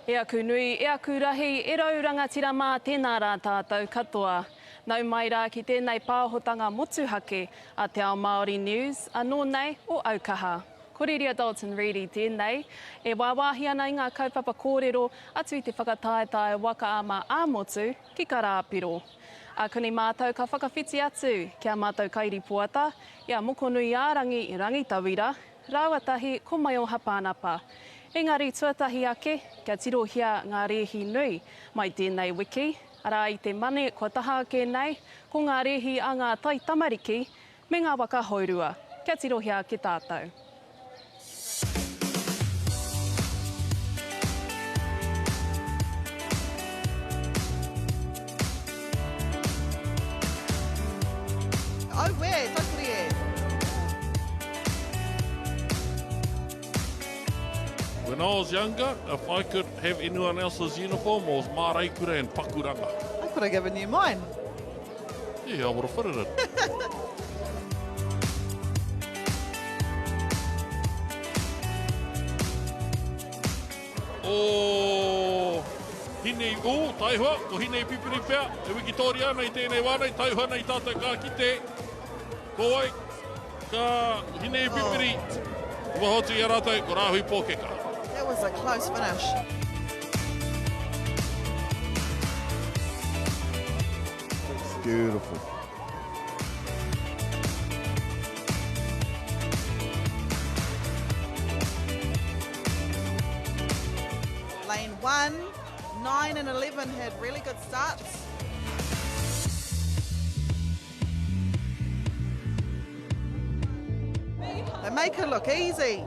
E aku nui, e aku rahi, e rau rangatira mā, tēnā rā tātou katoa. Nau mai rā ki tēnei pāhotanga motuhake a Te Ao Māori News, anō nei o Aukaha. Ko Riria Dalton Reedy tēnei, e wāwāhi ana i ngā kaupapa kōrero atu i te whakataetae waka ama ā-motu ki Karāpiro. Ākuni mātou ka whakawhiti atu ki a mātou kairipoata, i a Mokonuiārangi Rangitauira, rāua tahi ko Maioha Pānapa. Engari tuatahi ake, kia tirohia ngā rēhi nui mai tēnei wiki, arā i te Mane kua taha ake nei, ko ngā rēhi a ngā taitamariki me ngā waka hourua. Kia tirohia ake tātou. Auē, taupori e! When I was younger, if I could have anyone else's uniform, it was Māreikura and Pakuranga. I could have given you mine. Yeah, I would have fitted it. O Hine, o, taihoa, ko Hine Pipiri pea, e wikitoria ana i tēnei wā nei, taihoa nei tātou ka kite, ko wai, ka Hine Pipiri, i waho atu i a rātou, ko Rāhui Pōkeka. That was a close finish. Beautiful. Lane 1, 9 and 11 had really good starts. They make it look easy.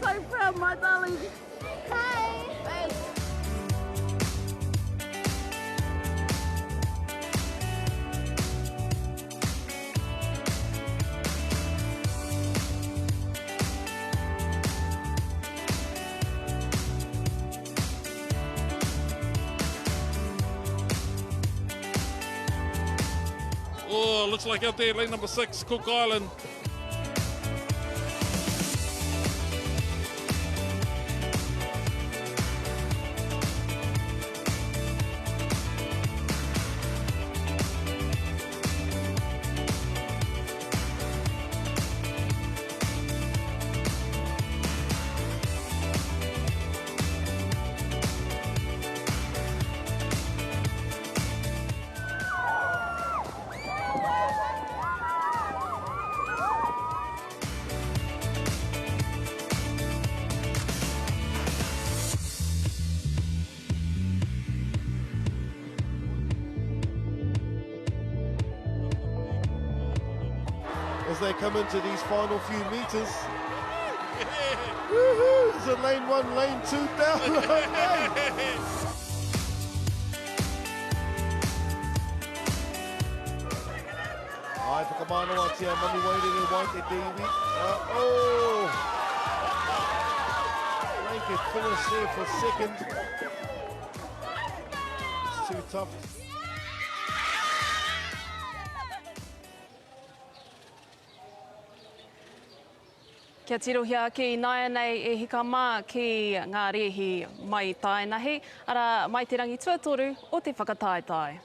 So proud, my darling. Hi. Oh, looks like out there, lane number 6, Cook Island. As they come into these final few meters. Woohoo! It's a lane 1, lane 2 down. Ai, whakamānawatia, Manu Wairere, White e te iwi. Oh! Blanket finish there for second. It's too tough. Kia tirohia ake ināianei e hika mā ki ngā rēhi mai taenahi, arā, mai te rangi tuatoru o te whakataetae.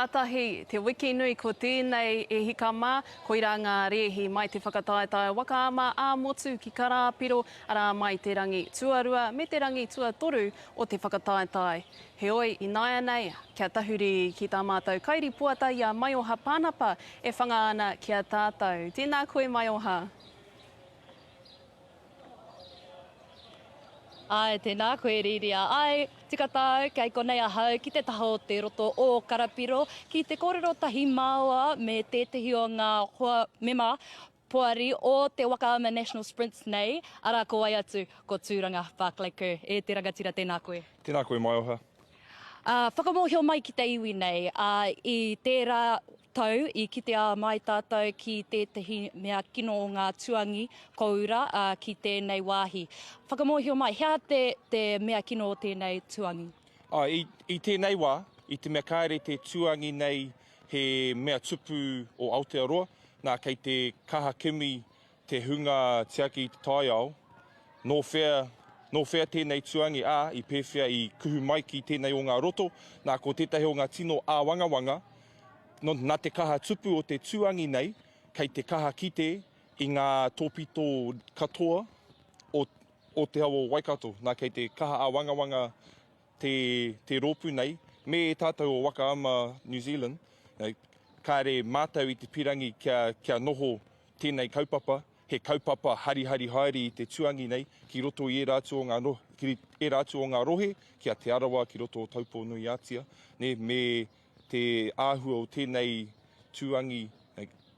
Kātahi te wiki nui ko tēnei e hika mā, koirā ngā rēhi mai te whakataetae waka ama ā-motu ki Karāpiro, arā mai te rangi tuarua me te rangi tuatoru o te whakataetae. Heoi, ināianei, kia tahuri ki tā mātou kairipoata i a Maioha Pānapa e whanga ana ki a tātou. Tēnā koe Maioha. Āe, tēnā koe Rīria. Āe, tika tāu, kei konei ahau ki te taha o te roto o Karapiro ki te kōrero tahi māua me tētehi o ngā hoa mema poari o te Waka Ama National Sprints nei, arā ko wai atu, ko Tūranga Barclay Kerr. E te rangatira, tēnā koe. Tēnā koe Maioha. Ā, whakamōhio mai ki te iwi nei, ā, i tērā tau i kitea mai tātou ki tētahi mea kino o ngā tuangi kōura, ā, ki tēnei wāhi. Whakamōhio mai, he aha te, te mea kino o tēnei tuangi? Ā, i, i tēnei wā, i te mea kāre te tuangi nei he mea tupu o Aotearoa, nā, kei te kaha kimi te hunga tiaki i te taiao, nō whea, nō whea tēnei tuangi, ā, i pēwhea i kuhu mai ki tēnei o ngā roto, nā, ko tētahi o ngā tino āwangawanga, nō, nā te kaha tupu o te tuangi nei, kei te kaha kite i ngā tōpito katoa o, o te awa o Waikato, nā, kei te kaha āwangawanga te, te rōpū nei, me tātou o Waka Ama New Zealand, kāre mātou i te pirangi kia, kia noho tēnei kaupapa, he kaupapa harihari haere i te tuangi nei ki roto i ērā atu o ngā, ki ērā atu o ngā rohe, ki a Te Arawa, ki roto o Taupō-nui-ā-Tia, nē, me te āhua o tēnei tuangi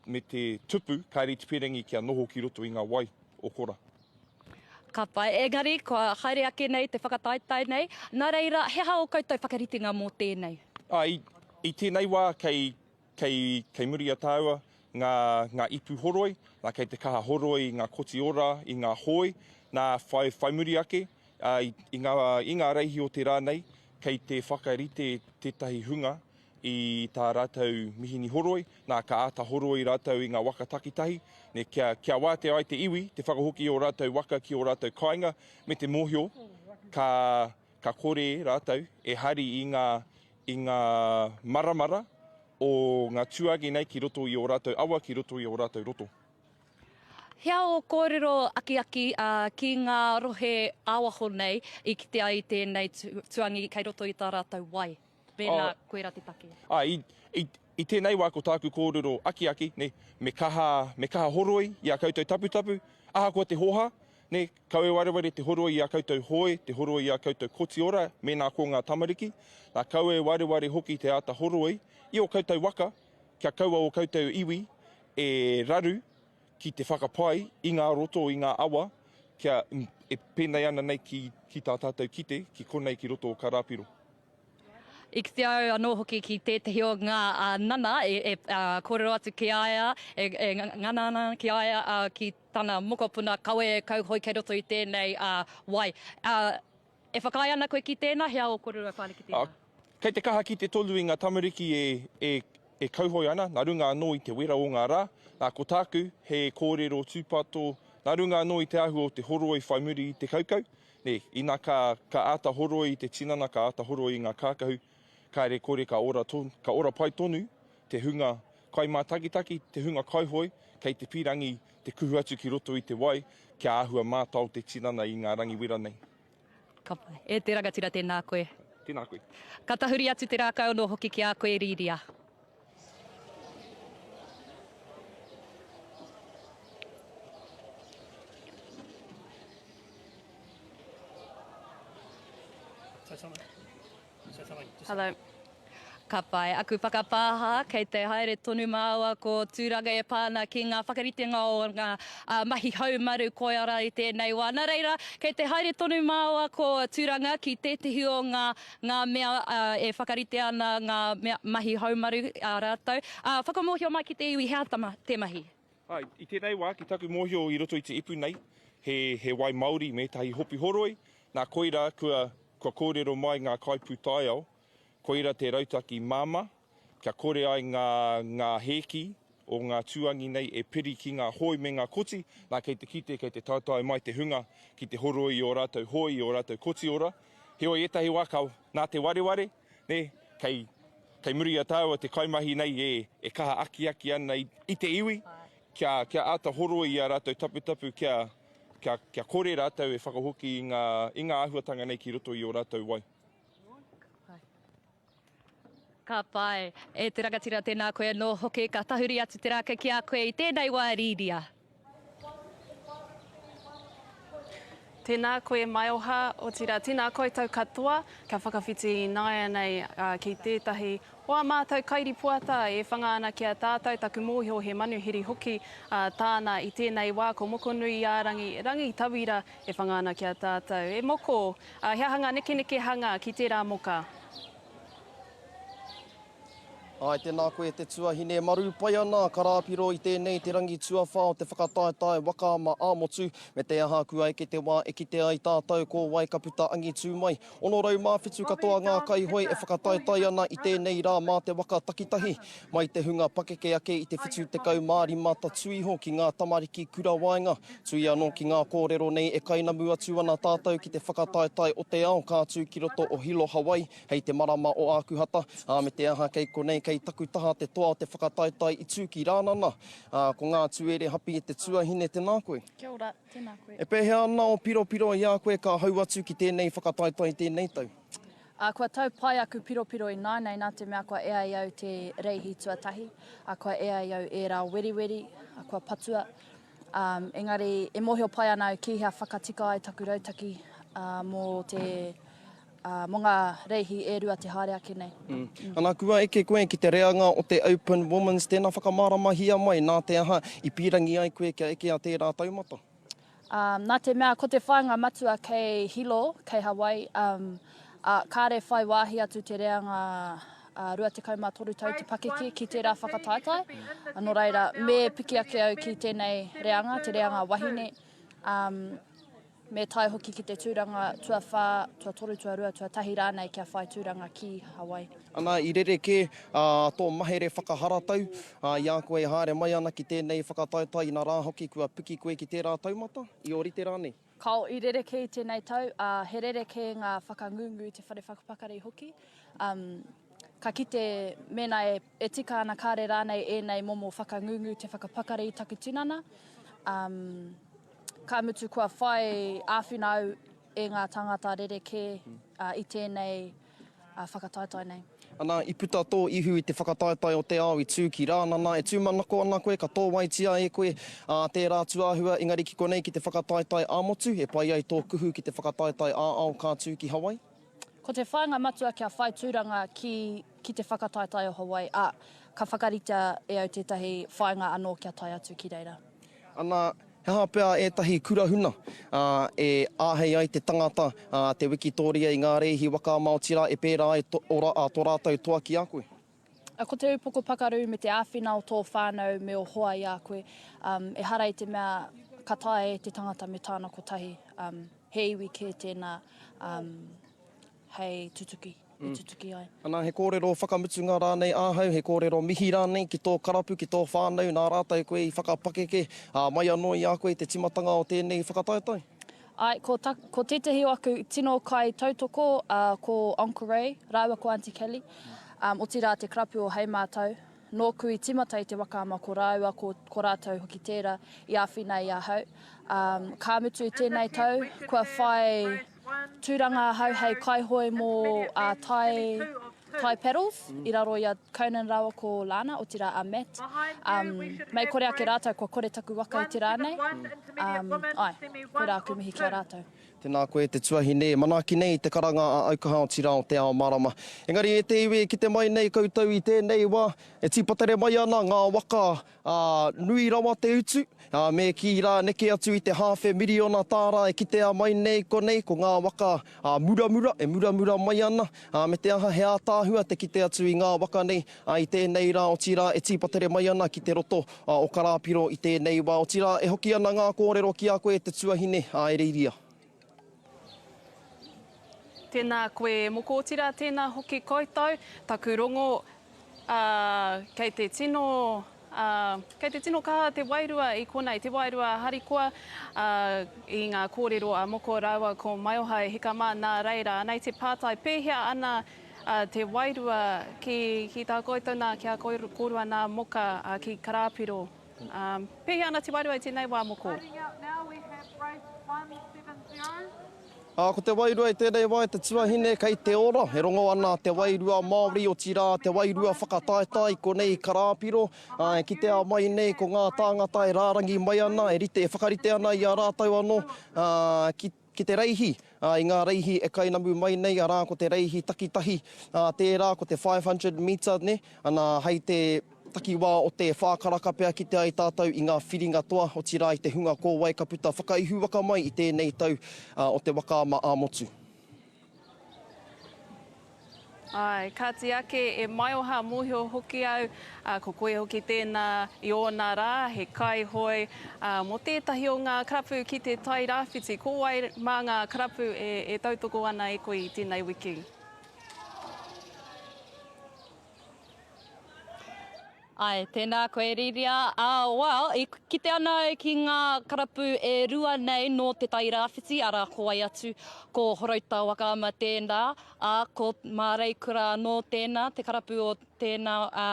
me te tupu, kāre i te pirangi kia noho ki roto i ngā wai o kora. Ka pai. Engari, kua haere ake nei te whakataetae nei. Nā reira, he aha ō koutou whakaritenga mō tēnei? Ā, i, i tēnei wā kei, kei, kei muri i a tāua ngā, ngā ipu horoi, nā, kei te kaha horoi i ngā koti ora, i ngā hoi, nā, whai, whai muri ake, ā, i, i ngā, i ngā reihi o te rā nei, kei te whakarite tētahi hunga i tā rātou mihini horoi, nā, ka āta horoi rātou i ngā waka takitahi, nē, kia, kia wātea ai te iwi te whakahoki i ō rātou waka ki ō rātou kāinga, me te mōhio ka, ka kore rātou e hari i ngā, i ngā maramara o ngā tuāgi nei ki roto i ō rātou awa, ki roto i ō rātou roto. He aha ō kōrero akiaki ki ngā rohe ā-waho nei i kitea ai tēnei tuangi kei roto i tā rātou wai? Mēnā koirā te take. Ā, i, i, i tēnei wā ko tāku kōrero akiaki, nē, me kaha, me kaha horoi i ā koutou taputapu, ahakoa te hōhā, nē, kaua e wareware te horoi i ā koutou hoe, te horoi i ā koutou kotiora, mēnā ko ngā tamariki, nā, kaua e wareware hoki te āta horoi i ō koutou waka, kia kaua ō koutou iwi e raru ki te whakapai i ngā roto, i ngā awa, kia, e pēnei ana nei ki, ki tā tātou kite, ki konei ki roto o Karāpiro. I kite au anō hoki ki tētehi o ngā nana e kōrero atu ki a ia, e ngana ana ki a ia, ki tana mokopuna kawe e kauhoe kei roto i tēnei wai. E whakaae ana koe ki tēnā, he aha ō kōrero e whai ana ki tēnā? Kei te kaha kite tonu i ngā tamariki e kauhoe ana, nā runga anō i te wera o ngā rā. Nā, ko tāku, he kōrero tūpato, nā runga anō i te āhua o te horoi whai muri i te kaukau, Nē, ina ka, ka āta horoi i te tinana, ka āta horoi i ngā kākahu, kāre kore ka ora tonu, ka ora pai tonu te hunga kaimātakitaki, te hunga kaihoe, kei te pīrangi te kuhu atu ki roto i te wai, kia āhua mātao te tinana i ngā rangi wera nei. Ka pai. E te rangatira, tēnā koe. Tēnā koe. Ka tahuri atu te rākau anō hoki ki a koe, Rīria. Hello. Ka pai. Aku whakapāha, kei te haere tonu māua ko Tūranga e pā ana ki ngā whakaritenga o ngā mahi haumaru koiora i tēnei wā. Nā reira, kei te haere tonu māua ko Tūranga ki tētehi o ngā, ngā mea e whakarite ana ngā mea, mahi haumaru a rātou. Whakamōhio mai ki te iwi he aha te mahi? Āe, i tēnei wā, ki taku mōhio i roto i te ipu nei, he, he wai māori me ētahi hopi horoi, nā koirā kua, kua kōrero mai ngā kaipūtaiao, koira te rautaki māmā, kia kore ai ngā, ngā hēki o ngā tūangi nei e piri ki ngā hoi me ngā koti, nā kei te kite, kei te taetae mai te hunga ki te horoi i ō rātou hoi, i ō rātou koti ora. Heoi ētahi wā ka, nā te wareware, nē, kei. Kei muri i a tāua te kaimahi nei e, e kaha akiaki ana i, i te iwi kia, kia āta horoi i ā rātou taputapu kia, kia, kia kore rātou e whakahoki i ngā, i ngā āhuatanga nei ki roto i ō rātou wai. Ka pai. E te rangatira tēnā koe anō hoki, ka tahuri atu te rākau ki a koe i tēnei wā rīria. Tēnā koe Maioha, otirā tēnā koutou katoa, kia whakawhiti ināianei ki tētahi o ā mātou kairipoata e whanga ana ki a tātou, taku mōhio he manuhiri hoki tāna i tēnei wā, ko Mokonuiārangi Rangitauira e whanga ana ki a tātou. E Moko, he aha ngā nekenekehanga ki tērā moka? Āe, tēnā koe e te tuahine. Maru pai ana a Karāpiro i tēnei te rangi tuawhā o te whakataetae waka ama ā-motu, me te aha kua eke te wā e kite ai tātou ko wai ka puta angitū mai. 607 katoa ngā kaihoe e whakataetae ana i tēnei rā mā te waka takitahi, mai te hunga pakeke ake i te 75 tatū iho ki ngā tamariki kura waenga. Tui anō ki ngā kōrero nei e kainamu atu ana tātou ki te whakataetae o te ao ka tū ki roto o Hilo, Hawaii, Hei te marama o Ākuhata, ā, me te aha kei konei, kei taku taha te toa o te whakataetae i tū ki Rānana, ā, ko ngā tūere hapi e te tuahine, tēnā koe. Kia ora, tēnā koe. E pēhea ana ō piropiro i a koe ka hau atu ki tēnei whakataetae i tēnei tau? Ā, kua tau pai aku piropiro ināianei nā te mea kua ea i au te reihi tuatahi, ā, kua ea i au ērā weriweri, ā, kua patua. Ā, engari e mōhio pai ana au ki hea whakatika ai taku rautaki, ā, mō te ā, mō ngā reihi e rua te haere ake nei. Mm. Ana, kua eke koe ki te reanga o te Open Women's, tēnā whakamāramahia mai, nā te aha i pīrangi ai koe kia eke a tērā taumata? Ā, nā te mea ko te whāinga matua kei Hilo, kei Hawaii, um, ā, kāre whai wāhi atu te reanga ā, 23 tau te pakeke ki tērā whakataetae, nō reira, me piki ake au ki tēnei reanga, te reanga wahine, um, Me tae hoki ki te tūranga tuawhā, tuatoru, tuarua, tuatahi rānei kia whai tūranga ki Hawaii. Ana, i rerekē tō mahere whakaharatau i a koe e haere mai ana ki tēnei whakataetae, inā rā hoki kua piki koe ki tērā taumata, i ōrite rānei? Kāo, i rerekē i tēnei tau, ā, he rerekē ngā whakangungu i te Whare Whakapakari hoki. Ka kite mēnā e tika ana kāre rānei ēnei momo whakangungu te whakapakari i taku tinana. Ka mutu kua whai āwhina au e ngā tāngata rerekē i tēnei whakataetae nei. Ana, i puta tō ihu i te whakataetae o te ao i tū ki Rānana, e tūmanako ana koe ka tōwaitia e koe ā tērā tūāhua, engari ki konei ki te whakataetae ā-motu, e pai ai tō kuhu ki te whakataetae ā-ao ka tū ki Hawaii? Ko te whāinga matua kia whai tūranga ki ki te whakataetae o Hawaii, ā, ka whakaritea e au tētahi whāinga anō kia tae atu ki reira. Ana, he aha pea ētahi kura huna, ā, e āhei ai te tangata, ā, te wikitōria i ngā rēhi waka ama otirā e pērā ai to, ora, ā, tō rātou toa ki a koe? Ā, ko te upoko pakaru me te āwhina o tō whānau me ō hoa i a koe, ā, ehara i te mea ka taea e te tangata me tāna kotahi, ā, he iwi kē tēnā, ā, hei tutuki, e tutuki ai. Ana, he kōrero whakamutunga rānei āhau, he kōrero mihi rānei ki tō karapu, ki tō whānau, nā rātou koe i whakapakeke, ā, mai anō i a koe te timatanga o tēnei whakataetae? Āe, ko ta, ko tētehi o aku tino kai tautoko, ā, ko Uncle Ray rāua ko Aunty Kelly, ā, otirā te karapu o Hei Mātau. Nōku i tīmata i te waka ama ko rāua, ko, ko rātou hoki tērā i āwhina i ahau. Ā, ka mutu i tēnei tau, kua whai tūranga ahau hei kaihoe mō ā Tai, Tai Paddles i raro i a Conan rāua ko Lana, otirā a Matt. Ā, mei kore ake rātou kua kore taku waka i te rā nei. Ā, āe, koirā aku mihi ki a rātou. Tēnā koe te tuahine e manaaki nei i te karanga a Aukaha otirā o te ao marama. Engari e te iwi e kite mai nei koutou i tēnei wā, e tīpatere mai ana ngā waka, ā, nui rawa te utu, ā, me kī rā neke atu i te hāwhe miriona tāra e kitea mai nei konei, ko ngā waka, ā, muramura, e muramura mai ana, ā, me te aha he ātaahua te kite atu i ngā waka nei, ā, i tēnei rā otirā e tīpatere mai ana ki te roto o Karāpiro i tēnei wā, otirā e hoki ana ngā kōrero ki a koe te tuahine, a Ereiria. Tēnā koe Moko otirā tēnā hoki koutou, taku rongo, ā, kei te tino, ā, kei te tino kaha te wairua i konei, te wairua harikoa, ā, i ngā kōrero a Moko rāua ko Maioha e hika mā, nā reira, anei te pātai, pēhea ana. te wairua ki, ki tā koutou nā, ki a kōrua nā Moka, ki Karāpiro? Pēhea ana te wairua i tēnei wā, Moko? Ā, ko te wairua i tēnei wā e te tuahine kei te ora, e rongo ana te wairua Māori, otirā te wairua whakataetae i konei i Karāpiro, ā, e kitea mai nei ko ngā tāngata e rārangi mai ana, e rite, e whakarite ana i a rātou anō, ā, ki, ki te reihi, ā, i ngā reihi e kainamu mai nei, arā, ko te reihi takitahi, ā, tērā, ko te 500 metre, nē, ana, hei te. Takiwā o te whākaraka pea kite ai tātou i ngā whiringa toa, otirā i te hunga ko wai ka puta whakaihuwaka mai i tēnei tau o te waka ama ā-motu. Āe, kāti ake e maioha mōhio hoki au, ko koe hoki tēnā i ōna rā, he kaihoe mō tētahi o ngā karapu ki te Tai Rāwhiti. Ko wai mā ngā karapu e tautoko ana e koe i tēnei wiki? Ae, tēnā koe Riria. Ā, well, i kite ana au ki ngā karapu e rua nei nō Te Tai Rāwhiti, arā, ko wai atu, ko Horouta Waka Ama tēnā, ā, ko Māreikura anō tēnā, te karapu o tēnā, ā,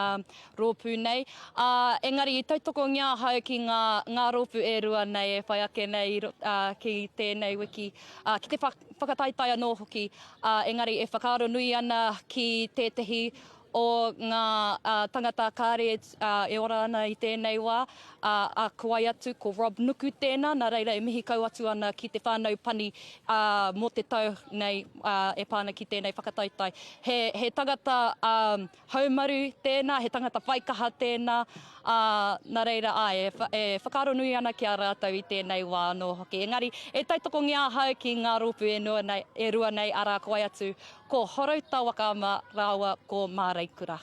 rōpū nei. Ā, engari i tautokongia ahau ki ngā, ngā rōpū e rua nei e whai ake nei i, ā, ki tēnei wiki, ā, ki te whakataetae anō hoki, ā, engari e whakaaro nui ana ki tētehi o ngā tangata kāre e ora ana i tēnei wā, ā, ko wai atu, ko Rob Nuku tēnā, nā reira e mihi kau atu ana ki te whānau pani mō te tau nei e pā ana ki tēnei whakataetae. He, he tangata haumaru tēnā, he tangata whaikaha tēnā, ā, nā reira, āe, e whakaaro nui ana ki a rātou i tēnei wā anō hoki. Engari, e tautokongia ahau ki ngā rōpū e nua nei, e rua nei, arā, ko wai atu, Ko Horouta Wakaama rāua ko Māreikura.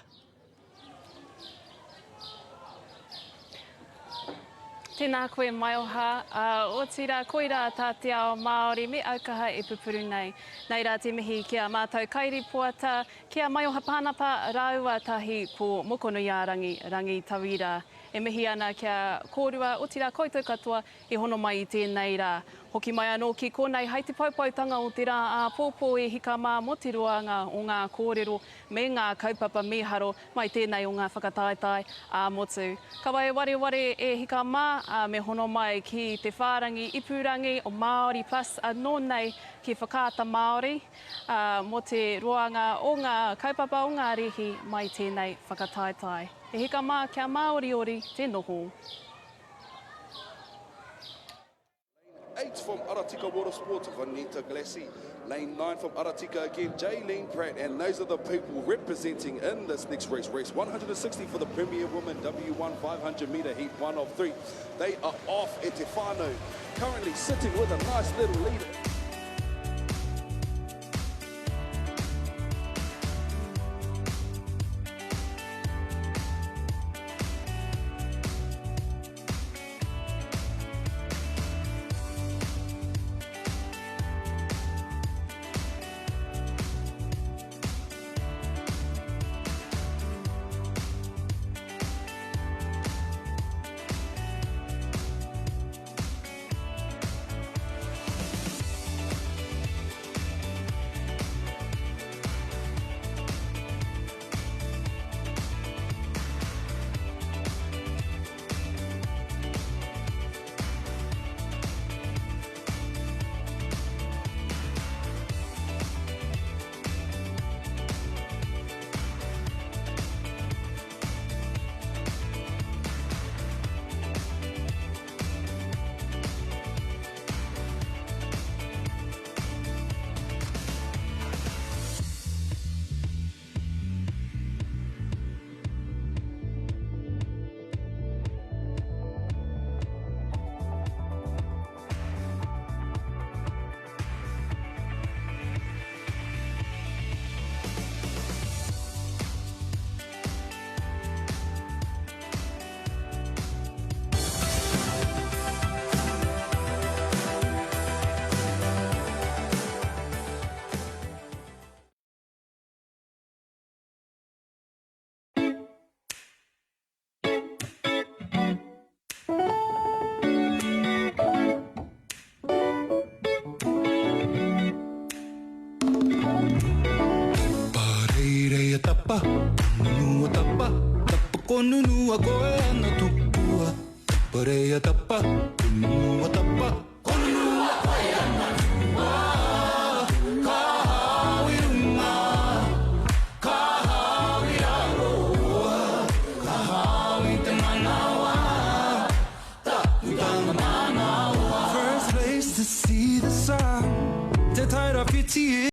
Tēnā koe Maioha, ā, otirā koirā tā te ao Māori me aukaha e pupuru nei. Nei rā te mihi ki a mātou kairipoata, ki a Maioha Pānapa rāua tahi ko Mokonuiārangi Rangitauira. E mihi ana ki a kōrua, otirā koutou katoa I hono mai i tēnei rā. Hoki mai anō ki konei hai te poupoutanga o te rā āpōpō e hika mā mō te roanga o ngā kōrero me ngā kaupapa mīharo mai tēnei o ngā whakataetae ā-motu. Kaua e wareware e hika mā, ā, me hono mai ki te whārangi ipurangi o Māori Plus anō nei ki Whakaata Māori, ā, mō te roanga o ngā kaupapa o ngā rīhi mai tēnei whakataetae. E hika mā kia māoriori te noho. Lane 8 from Aratika Water Sports, Vanita Glassy. Lane 9 from Aratika again, Jaylene Pratt. And those are the people representing in this next race. Race 160 for the Premier Women W1 500 meter heat, one of three. They are off at Te Whānau, currently sitting with a nice little lead. Konunua koe ana tupua Pareia tapa, konunua tapa Konunua koe ana tupua Ka hao i runga, ka hao i raro Ka hao i te manawa, Taputanga manawa First place to see the sun Te Tairāwhiti e.